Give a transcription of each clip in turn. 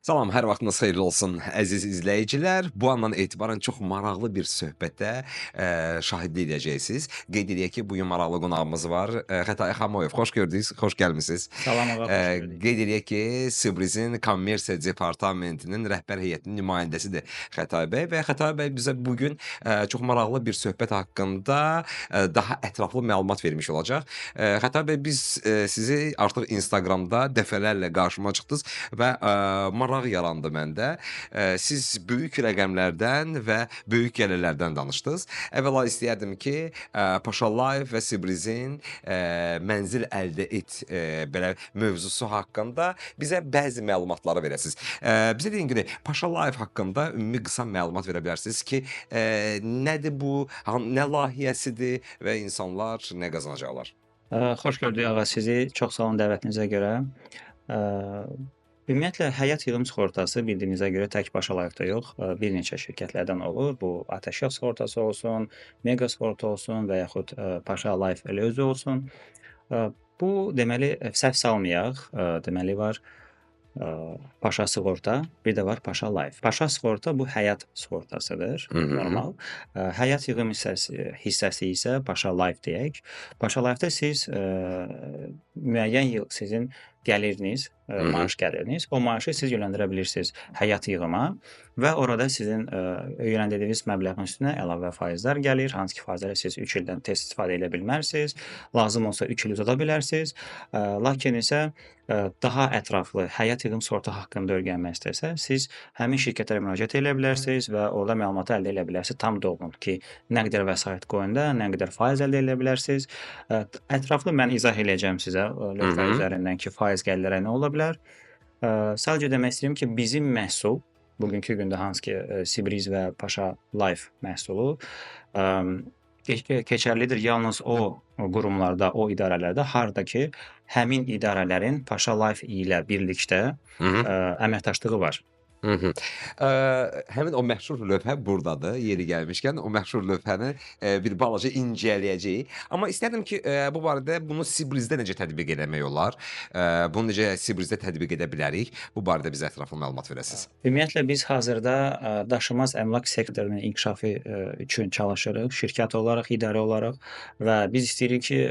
Salam, hər vaxtınız xeyirli olsun əziz izləyicilər. Bu andan etibarən çox maraqlı bir söhbətə şahidlik edəcəksiniz. Qeyd edək ki, bu gün maraqlı qonağımız var. Xətai Xamoyev, xoş gördük, xoş gəlmisiniz. Salam ağa, xoş gördük. Qeyd edək ki, Sibrizin Kommersiya Departamentinin rəhbər heyətinin nümayəndəsidir Xətai bəy və Xətai bəy bizə bu gün çox maraqlı bir söhbət haqqında daha ətraflı məlumat vermiş olacaq. Xətai bəy, biz sizi artıq Instagramda dəfələrlə qarşıma çıxdınız və maraq yarandı məndə. Siz böyük rəqəmlərdən və böyük gəlirlərdən danışdınız. Əvvəla istəyərdim ki, Paşa Life və Sibrizin mənzil əldə et belə mövzusu haqqında bizə bəzi məlumatları verəsiniz. Bizə deyin ki, Paşa Life haqqında ümumi qısa məlumat verə bilərsiniz ki, nədir bu, nə layihəsidir və insanlar nə qazanacaqlar? Xoş gördük ağa sizi. Çox sağ olun dəvətinizə görə. Ümumiyyətlə, həyat yığım sığortası bildiyinizə görə tək Paşa Life-da yox, bir neçə şirkətlərdən olur. Bu, Atəşyaz sığortası olsun, Mega sığorta olsun və yaxud Paşa Life elə özü olsun. Bu, deməli, səhv salmayaq, deməli var Paşa sığorta, bir də var Paşa Life. Paşa sığorta bu həyat sığortasıdır, normal. Həyat yığım hissəsi isə Paşa Life deyək. Paşa Life-da siz müəyyən yıl sizin gəliriniz, maaş gəliriniz, o maaşı siz yönləndirə bilirsiniz həyat yığıma və orada sizin yönləndirdiyiniz məbləğin üstünə əlavə faizlər gəlir, hansı ki faizləri siz 3 ildən tez istifadə edə bilmərsiniz, lazım olsa 3 il uzada bilərsiniz. Lakin isə daha ətraflı həyat yığım sığorta haqqında öyrənmək istərsə, siz həmin şirkətlərə müraciət edə bilərsiniz və orada məlumatı əldə edə bilərsiniz tam doğru ki, nə qədər vəsait qoyunda, nə qədər faiz əldə edə bilərsiniz. Ətraflı mən izah eləyəcəm sizə lövhə üzərindən ki, faiz gəlirlərə nə ola bilər. Sadəcə demək istəyirəm ki, bizim məhsul, bugünkü gündə hansı ki Sibriz və Paşa Life məhsulu keçərlidir yalnız o qurumlarda, o idarələrdə, harada ki, həmin idarələrin Paşa Life ilə birlikdə əməkdaşlığı var. Həmin o məşhur lövhə buradadır, yeri gəlmişkən o məşhur lövhəni bir balaca incələyəcəyik. Amma istərdim ki, bu barədə bunu Sibrizdə necə tətbiq eləmək olar, bunu necə Sibrizdə tətbiq edə bilərik, bu barədə bizə ətraflı məlumat verəsiniz. Ümumiyyətlə, biz hazırda daşınmaz əmlak sektorunun inkişafı üçün çalışırıq, şirkət olaraq, idarə olaraq və biz istəyirik ki,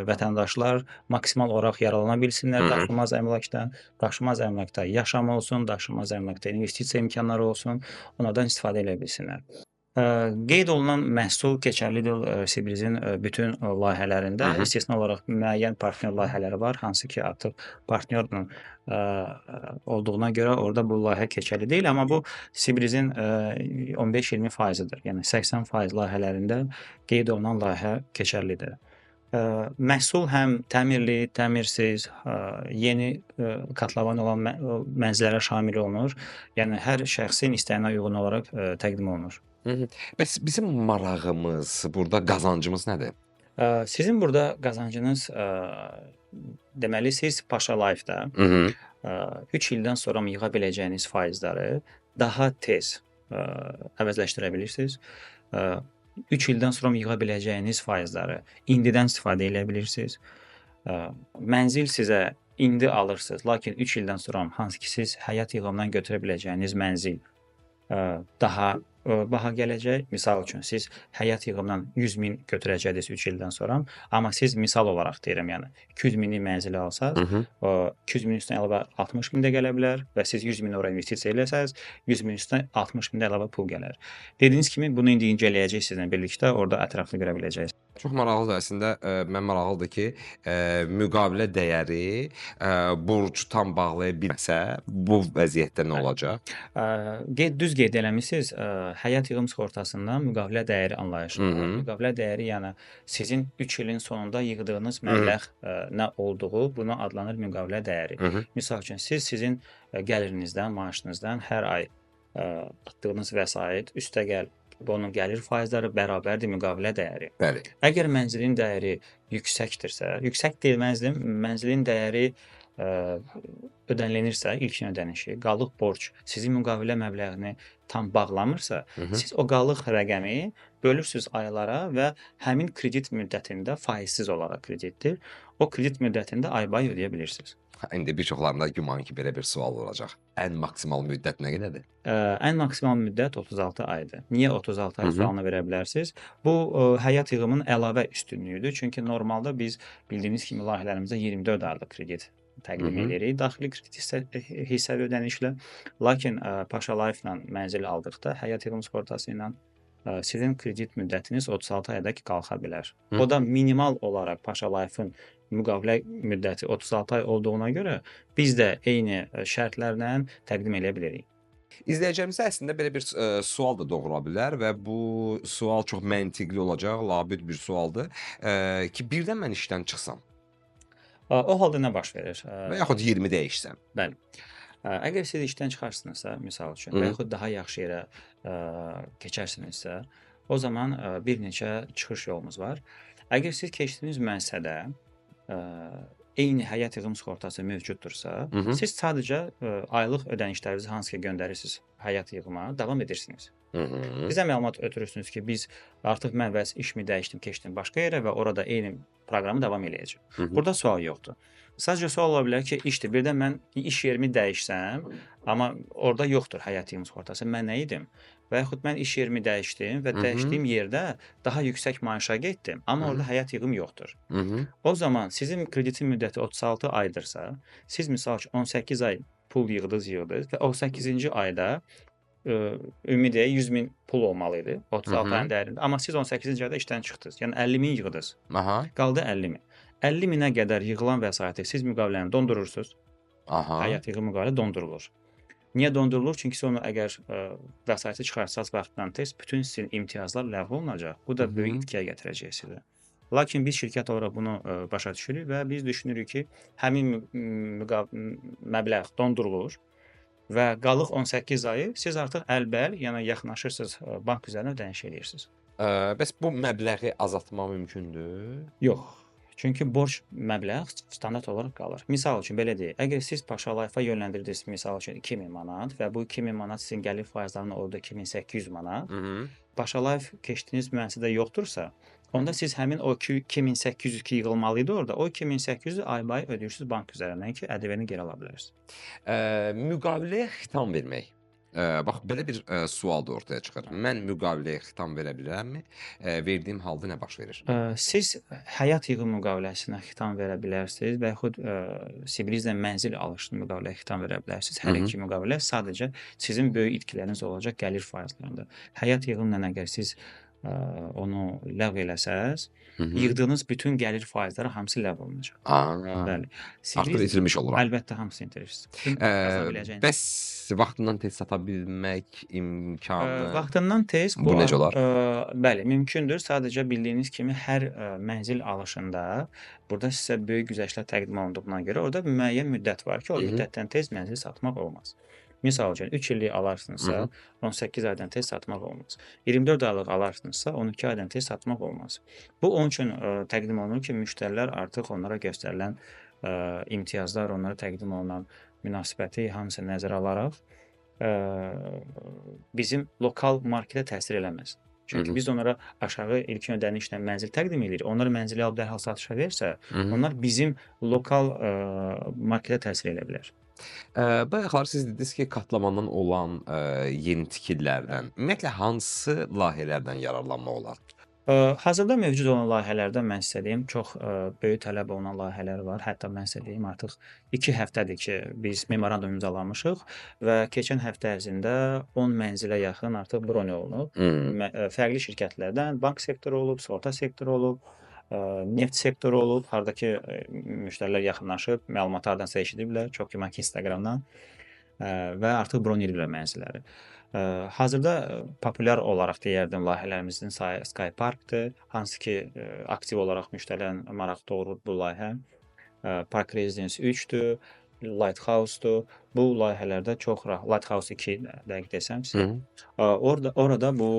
vətəndaşlar maksimal olaraq yararlana bilsinlər daşınmaz əmlakdan, daşınmaz əmlakda yaşam olsun, daşınmaz əmlakda investisiya imkanları olsun, onlardan istifadə edə bilsinlər. Qeyd olunan məhsul keçərlidir Sibrizin bütün layihələrində. İstisna olaraq müəyyən partnyor layihələri var, hansı ki artıq partnyorla olduğuna görə orada bu layihə keçərli deyil, amma bu Sibrizin 15-20 faizidir. Yəni 80% layihələrində qeyd olunan layihə keçərlidir. Məhsul həm təmirli, təmirsiz, yeni katlavan olan mənzillərə şamil olunur. Yəni, hər şəxsin istəyinə uyğun olaraq təqdim olunur. Bəs bizim marağımız, burada qazancımız nədir? Sizin burada qazancınız, deməli, siz Paşa Life-da 3 ildən sonra yığa biləcəyiniz faizləri daha tez əvəzləşdirə bilirsiniz. 3 ildən sonra yığa biləcəyiniz faizləri indidən istifadə edə bilirsiniz. Mənzil sizə indi alırsınız, lakin 3 ildən sonra hansı ki siz həyat yığımından götürə biləcəyiniz mənzil daha baha gələcək. Misal üçün, siz həyat yığımından 100 min götürəcəksiniz 3 ildən sonra, amma siz misal olaraq deyirəm, yəni 200 minlik mənzili alsaz, 200 min üstünə əlavə 60 min də gələ bilər və siz 100 min ora investisiya eləsəz, 100 min üstünə 60 min də əlavə pul gələr. Dediyiniz kimi, bunu indi incələyəcək sizinlə birlikdə, orada ətraflı görə biləcəksiniz. Çox maraqlıdır əslində, mən maraqlıdır ki, müqavilə dəyəri borcu tam bağlaya bilməsə, bu vəziyyətdə nə olacaq? Düz qeyd eləmişsiniz, həyat yığım sığortasından müqavilə dəyəri anlayışı var. Müqavilə dəyəri, yəni sizin 3 ilin sonunda yığdığınız məbləğ nə olduğu, buna adlanır müqavilə dəyəri. Misal üçün, siz sizin gəlirinizdən, maaşınızdan hər ay atdığınız vəsait, üstəgəl bunun gəlir faizləri bərabərdir müqavilə dəyəri. Bəli. Əgər mənzilin dəyəri yüksəkdirsə, yüksək deyil mənzilin, mənzilin dəyəri ödənilirsə, ilkin ödənişi, qalıq borc sizin müqavilə məbləğini tam bağlamırsa, siz o qalıq rəqəmi bölürsünüz aylara və həmin kredit müddətində faizsiz olaraq kreditdir. O kredit müddətində aybay ödəyə bilirsiniz. İndi bir çoxlarında güman ki, belə bir sual olacaq. Ən maksimal müddət nə qədərdir? Ən maksimal müddət 36 aydır. Niyə 36 ay sualını verə bilərsiniz? Bu həyat yığımının əlavə üstünlüyüdür. Çünki normalda biz bildiyiniz kimi layihələrimizdə 24 aylıq kredit təqdim edirik, daxili kredit hissəvi ödənişlə. Lakin Paşa Life-la mənzil aldıqda həyat yığım sığortası ilə sizin kredit müddətiniz 36 ayədək qalxa bilər. O da minimal olaraq Paşa Life-ın müqavilə müddəti 36 ay olduğuna görə biz də eyni şərtlərlə təqdim eləyə bilirik. İzləyicilərimizə əslində belə bir sual da doğura bilər və bu sual çox məntiqli olacaq, labüd bir sualdır ki, birdən mən işdən çıxsam. O halda nə baş verir? Və yaxud yerimi dəyişsəm. Bəli. Əgər siz işdən çıxarsınızsa, misal üçün, və yaxud daha yaxşı yerə keçərsinizsə, o zaman bir neçə çıxış yolumuz var. Əgər siz keçdiyiniz müəssisədə eyni həyat yığım sığortası mövcuddursa, siz sadəcə aylıq ödənişlərinizi hansı ki göndərirsiniz həyat yığıma, davam edirsiniz. Bizə məlumat ötürürsünüz ki, biz artıq mən vəz işimi dəyişdim, keçdim başqa yerə və orada eyni proqramı davam eləyəcəm. Burada sual yoxdur. Sadəcə sual ola bilər ki, işdir. Birdən mən iş yerimi dəyişsəm, amma orada yoxdur həyat yığım sığortası. Mən nə idim? Və yaxud mən iş yerimi dəyişdim və dəyişdiyim yerdə daha yüksək maaşa getdim, amma orada həyat yığım yoxdur. O zaman sizin kreditin müddəti 36 aydırsa, siz misal üçün 18 ay pul yığdınız və 18-ci ayda ümumi deyək 100 min pul olmalı idi 36 ayın dəyərində. Amma siz 18-ci ayda işdən çıxdınız. Yəni 50 min yığdınız. Qaldı 50 min. 50 minə qədər yığılan vəsaiti siz müqaviləni dondurursunuz. Həyat yığım müqavilə dondurulur. Niyə dondurulur? Çünki siz onu əgər vəsaiti çıxarsanız vaxtdan tez bütün sizin imtiyazlar ləğv olunacaq. Bu da böyük itkiyə gətirəcək sizə. Lakin biz şirkət olaraq bunu başa düşürük və biz düşünürük ki, həmin məbləğ dondurulur və qalıq 18 ayı siz artıq əlbəl, yəni yaxınlaşırsınız, bank üzərinə ödəniş edirsiniz. Bəs bu məbləği azaltmaq mümkündür? Yox. Çünki borc məbləğ standart olaraq qalır. Misal üçün, belə deyək, əgər siz Paşa Life-a yönləndirdiniz, misal üçün 2000 manat və bu 2000 manat sizin gəlir faizlərinin oldu 2800 manat, Paşa Life keçdiyiniz müəssisədə yoxdursa, onda siz həmin o 2800 ki yığılmalı idi orada, o 2800-ü aybay ödəyirsiniz bank üzərindən ki, ƏDV-ni geri ala bilərsiniz. Müqaviləyə xitam vermək. Bax, belə bir sual da ortaya çıxır. Mən müqaviləyə xitam verə bilərəmmi? Verdiyim halda nə baş verir? Siz həyat yığım müqaviləsinə xitam verə bilərsiniz və yaxud Sibrizlə mənzil alışını müqaviləyə xitam verə bilərsiniz. Hər iki müqavilə sadəcə sizin böyük itkiləriniz olacaq gəlir faizlərində. Həyat yığımla əgər siz onu ləğv eləsəz, yığdığınız bütün gəlir faizləri hamısı ləğv olunacaq. Bəli. Artıq itirmiş oluram. Əlbəttə, hamısını itirirsiniz. Bəs vaxtından tez sata bilmək imkanı? Vaxtından tez bu necə olar? Bəli, mümkündür. Sadəcə bildiyiniz kimi hər mənzil alışında burada sizə böyük güzəştlər təqdim olunduğuna görə orada müəyyən müddət var ki, o müddətdən tez mənzil satmaq olmaz. Misal üçün, 3 illik alarsınızsa, 18 aydan tez satmaq olmaz. 24 aylıq alarsınızsa, 12 aydan tez satmaq olmaz. Bu, onun üçün təqdim olunur ki, müştərilər artıq onlara göstərilən imtiyazlar, onlara təqdim olunan münasibəti hamısı nəzərə alaraq bizim lokal marketə təsir eləməz. Çünki biz onlara aşağı ilkin ödənişlə mənzil təqdim edirik. Onlar mənzili alıb dərhal satışa versə, onlar bizim lokal marketə təsir eləyə bilər. Bayaqlar siz dediniz ki, katlamandan olan yeni tikililərdən, ümumiyyətlə hansı layihələrdən yararlanmaq olar? Hazırda mövcud olan layihələrdən mən sizə deyim, çox böyük tələb olunan layihələr var. Hətta mən sizə deyim, artıq 2 həftədir ki, biz memorandum imzalamışıq və keçən həftə ərzində 10 mənzilə yaxın artıq bron olunub. Fərqli şirkətlərdən bank sektoru olub, sığorta sektoru olub, neft sektoru olub, haradakı müştərilər yaxınlaşıb, məlumatı hardansa eşidiblər, çox güman ki, Instagramdan və artıq bron ediblər mənzilləri. Hazırda populyar olaraq deyərdim layihələrimizin sayı Sky Parkdır, hansı ki, aktiv olaraq müştərilərin maraq doğurur bu layihə. Park Residence 3-dür, Lighthouse-dur. Bu layihələrdə çox rahat, Lighthouse 2 dəqiq desəm sizə. Orada bu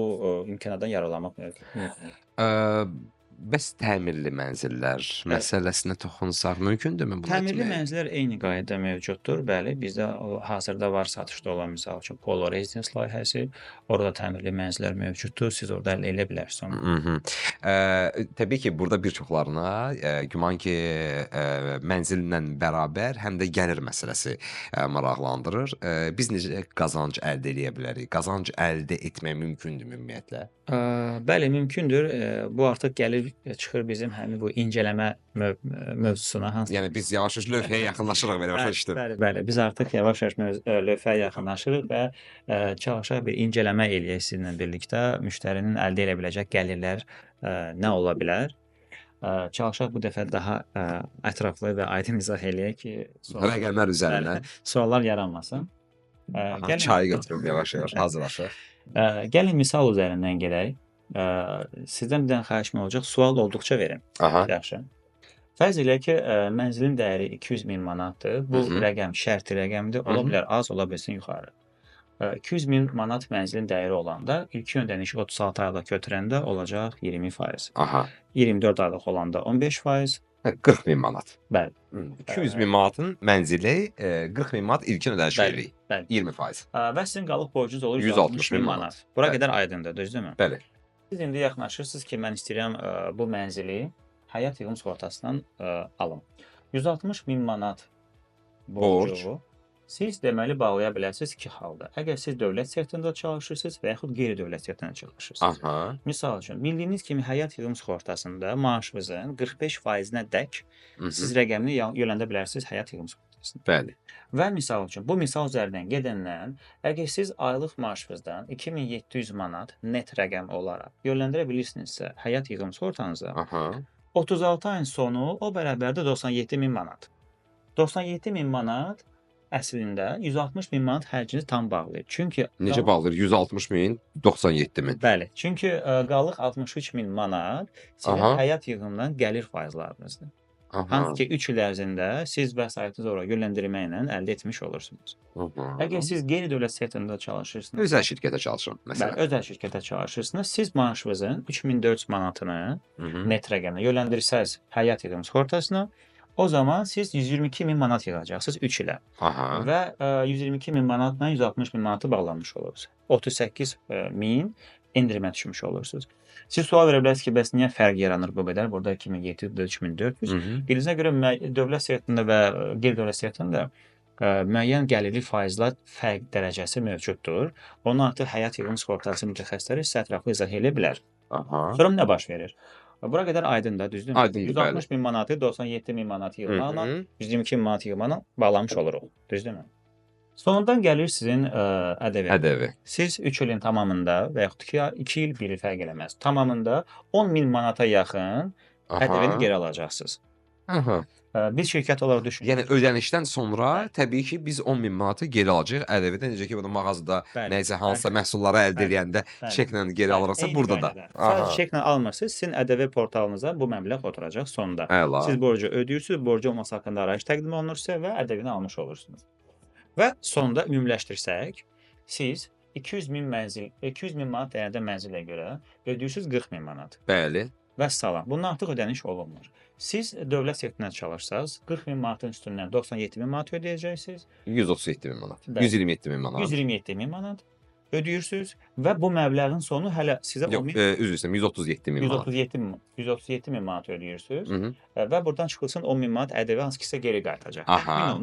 imkanlardan yararlanmaq mümkündür. Bəs təmirli mənzillər məsələsinə toxunsaq mümkündürmü bunu Təmirli etmək? mənzillər eyni qaydada mövcuddur. Bəli, bizdə hazırda var satışda olan misal üçün Polo Residence layihəsi. Orada təmirli mənzillər mövcuddur. Siz orada əldə edə bilərsiniz onu. Təbii ki, burada bir çoxlarına güman ki, mənzillə bərabər həm də gəlir məsələsi maraqlandırır. Biz necə qazanc əldə edə bilərik? Qazanc əldə etmək mümkündürmü ümumiyyətlə? Bəli, mümkündür. Bu artıq gəlir çıxır bizim həmin bu incələmə mövzusuna. Hansı Yəni biz yavaş-yavaş lövhəyə yaxınlaşırıq belə başa düşdüm. Bəli, bəli. Biz artıq yavaş-yavaş lövhəyə yaxınlaşırıq və çalışaq bir incələmə eləyək sizinlə birlikdə. Müştərinin əldə edə biləcək gəlirlər nə ola bilər? Çalışaq bu dəfə daha ətraflı və aydın izah eləyək ki, rəqəmlər üzərindən suallar yaranmasın. Gəlin, çayı götürüm yavaş-yavaş hazırlaşaq. Gəlin misal üzərindən gedək. Sizdən bir dənə xahişim olacaq, sual olduqca verin. Aha. Yaxşı. Fərz eləyək ki, mənzilin dəyəri 200 min manatdır. Bu rəqəm şərti rəqəmdir. Ola bilər az, ola bilsin yuxarı. 200 min manat mənzilin dəyəri olanda ilkin ödəniş 36 aylıq götürəndə olacaq 20%. Aha. 24 aylıq olanda 15%. 40 min manat. Bəli. 200 min manatın mənzili 40 min manat ilkin ödəniş veririk. Bəli. 20%. Və sizin qalıq borcunuz olur 160 min manat. Bura qədər aydındır, düzdürmü? Bəli. Siz indi yaxınlaşırsınız ki, mən istəyirəm bu mənzili həyat yığım sığortasından alım. 160 min manat borcu siz deməli bağlaya bilərsiniz iki halda. Əgər siz dövlət sektorunda çalışırsınız və yaxud qeyri-dövlət sektorunda çalışırsınız. Aha. Misal üçün, bildiyiniz kimi həyat yığım sığortasında maaşınızın 45%-nə dək siz rəqəmini yönəldə bilərsiniz həyat yığım sığortasına. Bəli. Və misal üçün, bu misal üzərindən gedəndən, əgər siz aylıq maaşınızdan 2700 manat net rəqəm olaraq yönləndirə bilirsinizsə həyat yığım sığortanıza, 36 ayın sonu o bərabərdir 97 min manat. 97 min manat əslində 160 min manat xərcini tam bağlayır. Çünki necə bağlayır? 160 min, 97 min. Bəli. Çünki qalıq 63 min manat sizin həyat yığımından gəlir faizlərinizdir. Hansı ki 3 il ərzində siz vəsaitinizi ora yönləndirməklə əldə etmiş olursunuz. Əgər siz qeyri-dövlət sektorunda çalışırsınız, özəl şirkətə çalışıram məsələn. Bəli, özəl şirkətə çalışırsınız, siz maaşınızın 3400 manatını net rəqəmlə yönləndirsəz həyat yığım sığortasına, o zaman siz 122 min manat yığacaqsınız 3 ilə. Və 122 min manatla 160 min manatı bağlanmış olursunuz. 38 min endirimə düşmüş olursunuz. Siz sual verə bilərsiniz ki, bəs niyə fərq yaranır bu qədər? Burada 2700, burada 3400. Bildiyinizə görə dövlət sektorunda və qeyri-dövlət sektorunda müəyyən gəlirli faizlər fərq dərəcəsi mövcuddur. Onu artıq həyat yığım sığortası mütəxəssisləri sizə ətraflı izah edə bilər. Sonra nə baş verir? Bura qədər aydındır, düzdürmü? Aydındır, 160 min manatı 97 min manat yığmaqla, 122 min manat yığmaqla bağlamış oluruq, düzdürmü? Sonundan gəlir sizin ƏDV. ƏDV. Siz 3 ilin tamamında və yaxud ki, 2 il, 1 il fərq eləməz. Tamamında 10 min manata yaxın ƏDV-ni geri alacaqsınız. Biz şirkət olaraq düşünürük. Yəni ödənişdən sonra təbii ki, biz 10 min manatı geri alacağıq. ƏDV-də necə ki, bunu mağazada nəyisə hansısa məhsulları əldə eləyəndə çeklə geri alırsa, burada da. Sadəcə çeklə almırsınız, sizin ƏDV portalınıza bu məbləğ oturacaq sonda. Siz borcu ödəyirsiniz, borcu olması haqqında arayış təqdim olunur sizə və ƏDV-ni almış olursunuz. Və sonda ümumiləşdirsək, siz 200 min mənzil, 200 min manat dəyərdə mənzilə görə ödəyirsiniz 40 min manat. Bəli. Və salam. Bundan artıq ödəniş olunmur. Siz dövlət sektorunda çalışsanız, 40 min manatın üstündən 97 min manat ödəyəcəksiniz. 137 min manat. 127 min manat. 127 min manat ödəyirsiniz və bu məbləğin sonu hələ sizə... Yox, üzr istəyirəm, 137 min manat. 137 min manat ödəyirsiniz və buradan çıxılsın 10 min manat ƏDV hansı ki sizə geri qayıtacaq.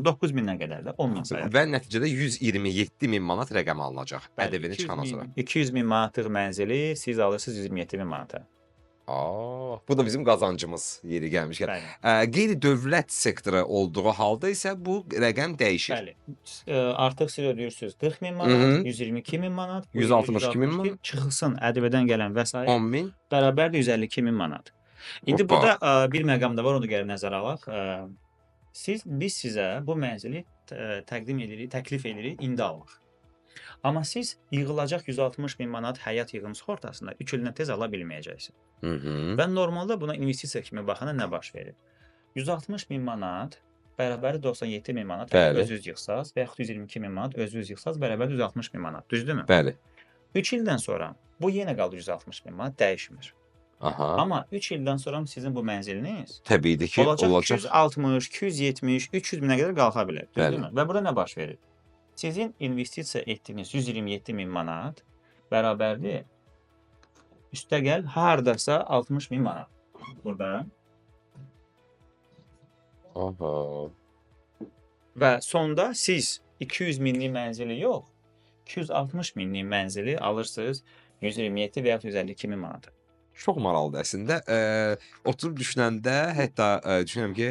9 mindən qədər də 10 min sayaq. Və nəticədə 127 min manat rəqəm alınacaq ƏDV-ni çıxandan sonra. 200 min manatlıq mənzili siz alırsınız 127 min manata. Bu da bizim qazancımız yeri gəlmişkən. Qeyri-dövlət sektoru olduğu halda isə bu rəqəm dəyişir. Bəli. Artıq siz ödəyirsiniz 40 min manat, 122 min manat, 162 min manat. Çıxılsın ƏDV-dən gələn vəsait 10 min. Bərabərdir 152 min manat. İndi burada bir məqam da var, onu gəlin nəzərə alaq. Biz sizə bu mənzili təqdim edirik, təklif edirik, indi almaq. Amma siz yığılacaq 160 min manat həyat yığım sığortasında 3 ildən tez ala bilməyəcəksiniz. Və normalda buna investisiya kimi baxanda nə baş verir? 160 min manat bərabər 97 min manat özünüz yığsaz və yaxud 122 min manat özünüz yığsaz bərabər 160 min manat. Düzdürmü? Bəli. 3 ildən sonra bu yenə qalır 160 min manat, dəyişmir. Aha. Amma 3 ildən sonra sizin bu mənziliniz Təbiidir ki, olacaq olacaq. 260, 270, 300 minə qədər qalxa bilər. Bəli. Düzdürmü? Və burada nə baş verir? Sizin investisiya etdiyiniz 127 min manat bərabərdir üstəgəl hardasa 60 min manat. Burada. Aha. Və sonda siz 200 minlik mənzili yox, 260 minlik mənzili alırsınız 127 və ya 152 min manata. Çox maraqlıdır əslində. Oturub düşünəndə, hətta düşünürəm ki,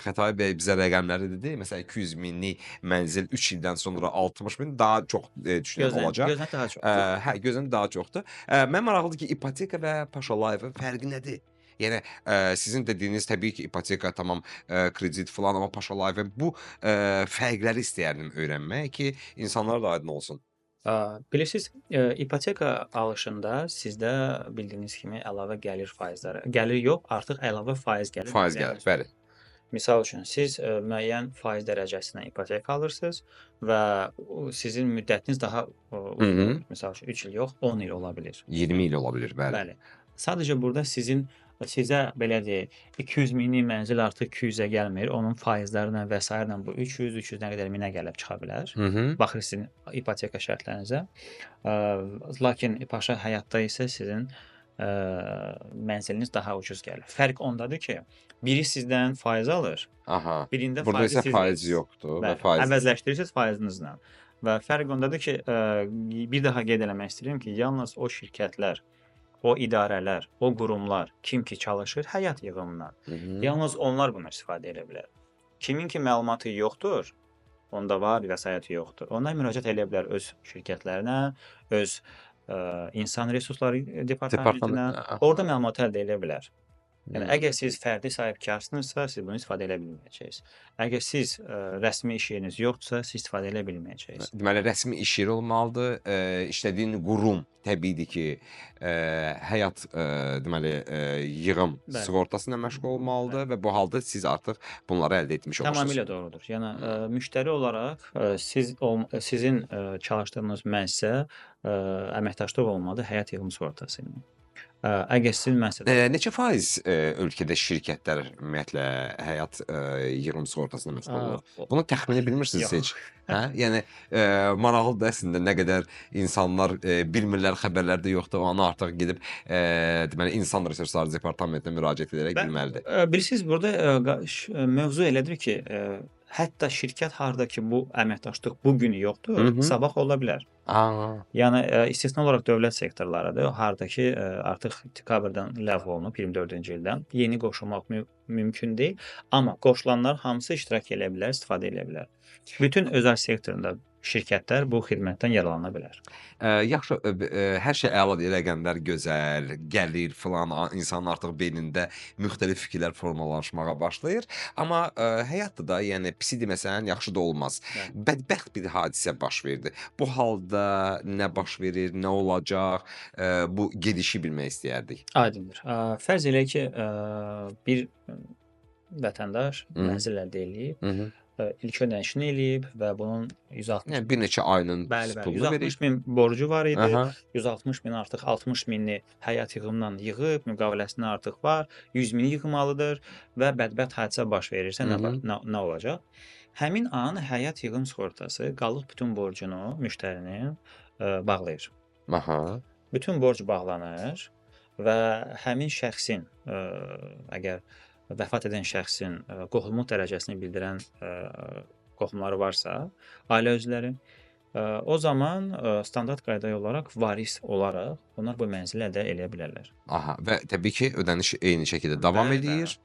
Xətai bəy bizə rəqəmləri dedi. Məsələn, 200 minlik mənzil 3 ildən sonra 60 min daha çox düşünən olacaq. Gözlən daha çox. Hə, gözlən daha çoxdur. Mən maraqlıdır ki, ipoteka və Paşa Life-ın fərqi nədir? Yəni sizin dediyiniz təbii ki, ipoteka tamam, kredit filan, amma Paşa Life-ın bu fərqləri istəyərdim öyrənmək ki, insanlar da aydın olsun. Bilirsiniz, ipoteka alışında sizdə bildiyiniz kimi əlavə gəlir faizləri, gəlir yox, artıq əlavə faiz gəlir. Faiz gəlir, bəli. Misal üçün, siz müəyyən faiz dərəcəsinə ipoteka alırsınız və sizin müddətiniz daha uzun olur. Misal üçün, 3 il yox, 10 il ola bilir. 20 il ola bilir, bəli. Bəli. Sadəcə burada sizə belə deyək, 200 minlik mənzil artıq 200-ə gəlmir. Onun faizlərlə və sairə bu 300, 300 nə qədər minə gəlib çıxa bilər. Baxır sizin ipoteka şərtlərinizə. Lakin Paşa Həyatda isə sizin mənziliniz daha ucuz gəlir. Fərq ondadır ki, biri sizdən faiz alır. Aha. Birində burada faizi isə faiz yoxdur və faiz əvəzləşdirirsiniz faizinizlə. Və fərq ondadır ki, bir daha qeyd eləmək istəyirəm ki, yalnız o şirkətlər, o idarələr, o qurumlar kim ki çalışır həyat yığımından, yalnız onlar bunu istifadə edə bilər. Kimin ki məlumatı yoxdur, onda var, vəsaiti yoxdur. Onlar müraciət edə bilər öz şirkətlərinə, öz insan resursları departamentinə. Orada məlumatı əldə edə bilər. Yəni əgər siz fərdi sahibkarsınızsa, siz bunu istifadə edə bilməyəcəksiniz. Əgər siz rəsmi iş yeriniz yoxdursa, siz istifadə edə bilməyəcəksiniz. Deməli, rəsmi iş yeri olmalıdır. İşlədiyin qurum təbiidir ki, həyat deməli yığım sığortası ilə məşğul olmalıdır və bu halda siz artıq bunları əldə etmiş olursunuz. Tamamilə doğrudur. Yəni müştəri olaraq sizin çalışdığınız müəssisə əməkdaşlıq olmalıdır həyat yığım sığortası ilə. Əgər sizin müəssisədə neçə faiz ölkədə şirkətlər ümumiyyətlə həyat yığım sığortasına məşğul olur? Bunu təxmin edə bilmirsiniz heç? Hə? Yəni maraqlıdır əslində nə qədər insanlar bilmirlər, xəbərlər də yoxdur. Onu artıq gedib deməli insan resursları departamentinə müraciət edərək bilməlidir. Bilirsiniz, burada mövzu elədir ki, hətta şirkət harda ki bu əməkdaşlıq bu gün yoxdur, sabah ola bilər. Yəni istisna olaraq dövlət sektorlarıdır, harda ki artıq dekabrdan ləğv olunub 24-cü ildən. Yeni qoşulmaq mümkün deyil, amma qoşulanlar hamısı iştirak edə bilər, istifadə edə bilər. Bütün özəl sektorunda şirkətlər bu xidmətdən yararlana bilər. Yaxşı, hər şey əladır, rəqəmlər gözəl, gəlir filan, insanın artıq beynində müxtəlif fikirlər formalaşmağa başlayır. Amma həyatda da, yəni pisi deməsən, yaxşı da olmaz. Bədbəxt bir hadisə baş verdi. Bu halda nə baş verir, nə olacaq, bu gedişi bilmək istəyərdik. Aydındır. Fərz eləyək ki, bir vətəndaş mənzil əldə eləyib, ilk ödənişini eləyib və bunun 160 yəni bir neçə ayının pulunu verib. 160 min borcu var idi. 160 min artıq 60 minni həyat yığımından yığıb, müqaviləsində artıq var. 100 mini yığmalıdır və bədbəxt hadisə baş verirsə nə olacaq? Həmin an həyat yığım sığortası qalıq bütün borcunu müştərinin bağlayır. Bütün borc bağlanır və həmin şəxsin əgər vəfat edən şəxsin qohumluq dərəcəsini bildirən qohumları varsa, ailə üzvləri, o zaman standart qayda olaraq varis olaraq onlar bu mənzili əldə eləyə bilərlər. Aha, və təbii ki, ödəniş eyni şəkildə davam eləyir.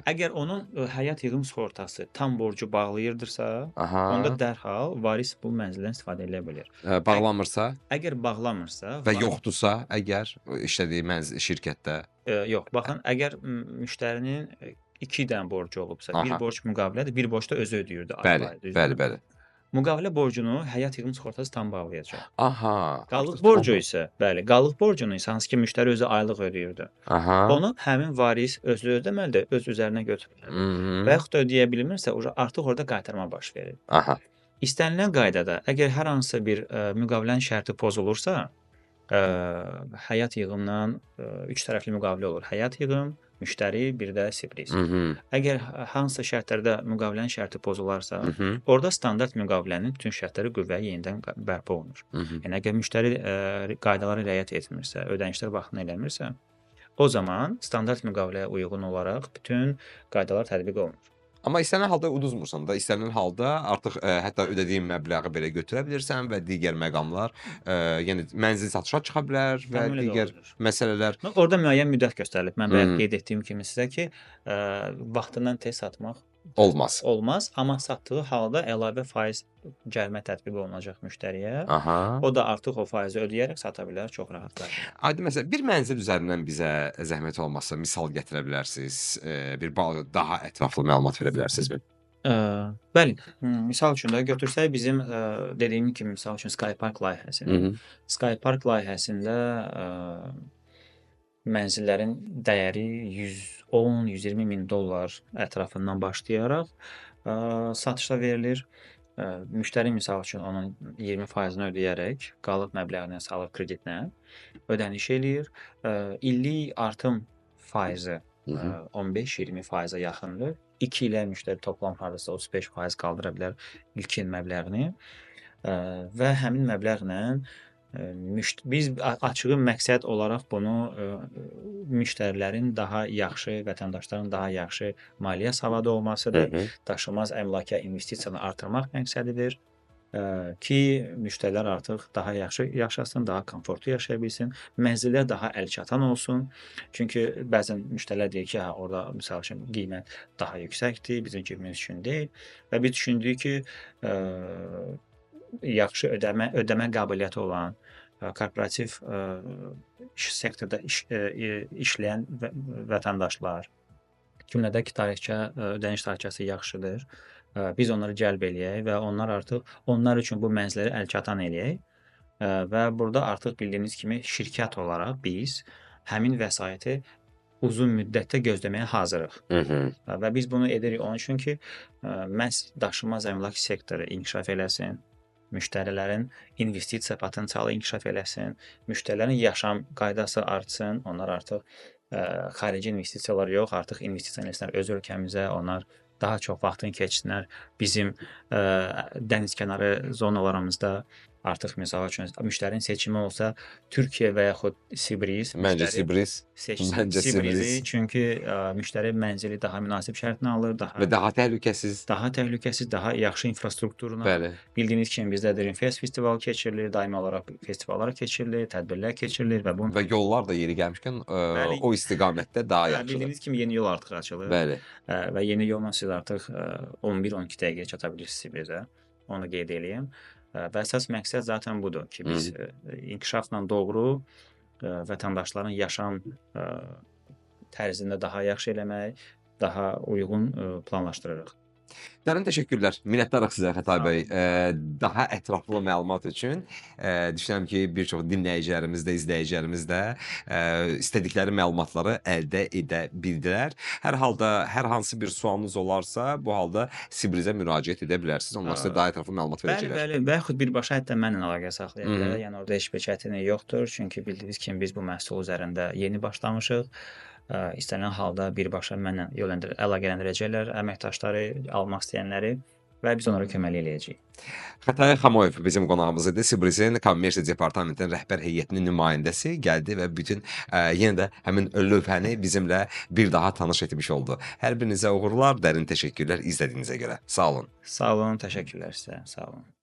Əgər onun həyat yığım sığortası tam borcu bağlayırdırsa, onda dərhal varis bu mənzildən istifadə eləyə bilir. Bağlamırsa? Əgər bağlamırsa və yoxdursa, əgər işlədiyi mənzil şirkətdə? Yox, baxın, əgər müştərinin 2 dənə borcu olubsa, bir borc müqavilədir, bir borc da özü ödəyirdi. Bəli, bəli, bəli. Müqavilə borcunu həyat yığım sığortası tam bağlayacaq. Aha. Qalıq borcu isə, bəli, qalıq borcunu isə hansı ki müştəri özü aylıq ödəyirdi. Aha. Onu həmin varis özü ödəməlidir, öz üzərinə götürməlidir. Və yaxud da ödəyə bilmirsə, artıq orada qaytarma baş verir. Aha. İstənilən qaydada, əgər hər hansısa bir müqavilənin şərti pozulursa, Həyat yığımla üç tərəfli müqavilə olur. Həyat yığım, müştəri, bir də Sibriz. Əgər hansısa şərtlərdə müqavilənin şərti pozularsa, orada standart müqavilənin bütün şərtləri qüvvəyə yenidən bərpa olunur. Yəni əgər müştəri qaydalara riayət etmirsə, ödənişlər vaxtında eləmirsə, o zaman standart müqaviləyə uyğun olaraq bütün qaydalar tətbiq olunur. Amma istənilən halda uduzmursan da, istənilən halda artıq hətta ödədiyin məbləği belə götürə bilirsən və digər məqamlar, yəni mənzil satışa çıxa bilər və Tamamilə digər doğrudur. məsələlər. Orada müəyyən müddət göstərilib. Mən bayaq qeyd etdiyim kimi sizə ki, vaxtından tez satmaq olmaz. Olmaz, amma satdığı halda əlavə faiz cərimə tətbiq olunacaq müştəriyə. Aha. O da artıq o faizi ödəyərək sata bilər çox rahatlıqla. Aydın, məsələn, bir mənzil üzərindən bizə zəhmət olmasa misal gətirə bilərsiniz, bir daha ətraflı məlumat verə bilərsinizmi? Bəli. Misal üçün də götürsək bizim dediyim kimi, misal üçün Sky Park layihəsini. Sky Park layihəsində mənzillərin dəyəri 110-120 min dollar ətrafından başlayaraq satışa verilir. Müştəri misal üçün onun 20%-ni ödəyərək qalıb məbləğini salıb kreditlə ödəniş eləyir. İllik artım faizi 15-20%-ə yaxındır. 2 ilə müştəri toplam hardasa 35% qaldıra bilər ilkin məbləğini və həmin məbləğlə biz açığı məqsəd olaraq bunu müştərilərin daha yaxşı, vətəndaşların daha yaxşı maliyyə savadı olmasıdır. Daşınmaz əmlaka investisiyanı artırmaq məqsədidir ki, müştərilər artıq daha yaxşı yaşasın, daha komfortlu yaşaya bilsin, mənzillər daha əlçatan olsun. Çünki bəzən müştərilər deyir ki, hə, orada misal üçün qiymət daha yüksəkdir, bizim cibimiz üçün deyil və biz düşündük ki, yaxşı ödəmə qabiliyyəti olan korporativ iş sektorda işləyən vətəndaşlar, kimlərdə ki, tarixçə, ödəniş tarixçəsi yaxşıdır, biz onları cəlb eləyək və onlar artıq onlar üçün bu mənzilləri əlçatan eləyək və burada artıq bildiyiniz kimi şirkət olaraq biz həmin vəsaiti uzun müddətdə gözləməyə hazırıq. Və biz bunu edirik onun üçün ki, məhz daşınmaz əmlak sektoru inkişaf eləsin, müştərilərin investisiya potensialı inkişaf eləsin, müştərilərin yaşam qaydası artsın, onlar artıq xarici investisiyalar yox, artıq investisiya eləsinlər öz ölkəmizə, onlar daha çox vaxtını keçsinlər bizim dənizkənarı zonalarımızda. Artıq misal üçün müştərinin seçimi olsa Türkiyə və yaxud Sibriz. Məncə Sibriz. Seçsin Sibrizi, çünki müştəri mənzili daha münasib şərtlə alır, daha və daha təhlükəsiz. Daha təhlükəsiz, daha yaxşı infrastrukturuna. Bəli. Bildiyiniz kimi bizdə Dream Fest festivalı keçirilir, daimi olaraq festivallar keçirilir, tədbirlər keçirilir və bu və yollar da yeri gəlmişkən o istiqamətdə daha yaxşıdır. Bildiyiniz kimi yeni yol artıq açılır. Bəli. Və yeni yolla siz artıq 11-12 dəqiqəyə çata bilirsiniz Sibrizə. Onu qeyd eləyim. Və əsas məqsəd zaten budur ki, biz inkişafla doğru vətəndaşların yaşam tərzində daha yaxşı eləmək, daha uyğun planlaşdırırıq. Dərin təşəkkürlər. Minnətdarıq sizə Xətai bəy. Daha ətraflı məlumat üçün düşünürəm ki, bir çox dinləyicilərimiz də, izləyicilərimiz də istədikləri məlumatları əldə edə bildilər. Hər halda hər hansı bir sualınız olarsa, bu halda Sibrizə müraciət edə bilərsiniz. Onlar sizə daha ətraflı məlumat verəcəklər. Bəli, bəli. Və yaxud birbaşa hətta mənlə əlaqə saxlaya bilərlər. Yəni orada heç bir çətinlik yoxdur. Çünki bildiyiniz kimi biz bu məhsul üzərində yeni başlamışıq. İstənilən halda birbaşa mənlə əlaqələndirəcəklər əməkdaşları, almaq istəyənləri və biz onlara köməklik eləyəcəyik. Xətai Xamoyev bizim qonağımız idi. Sibrizin Kommersiya Departamentinin rəhbər heyətinin nümayəndəsi gəldi və bütün yenə də həmin lövhəni bizimlə bir daha tanış etmiş oldu. Hər birinizə uğurlar, dərin təşəkkürlər izlədiyinizə görə. Sağ olun. Sağ olun, təşəkkürlər sizə. Sağ olun.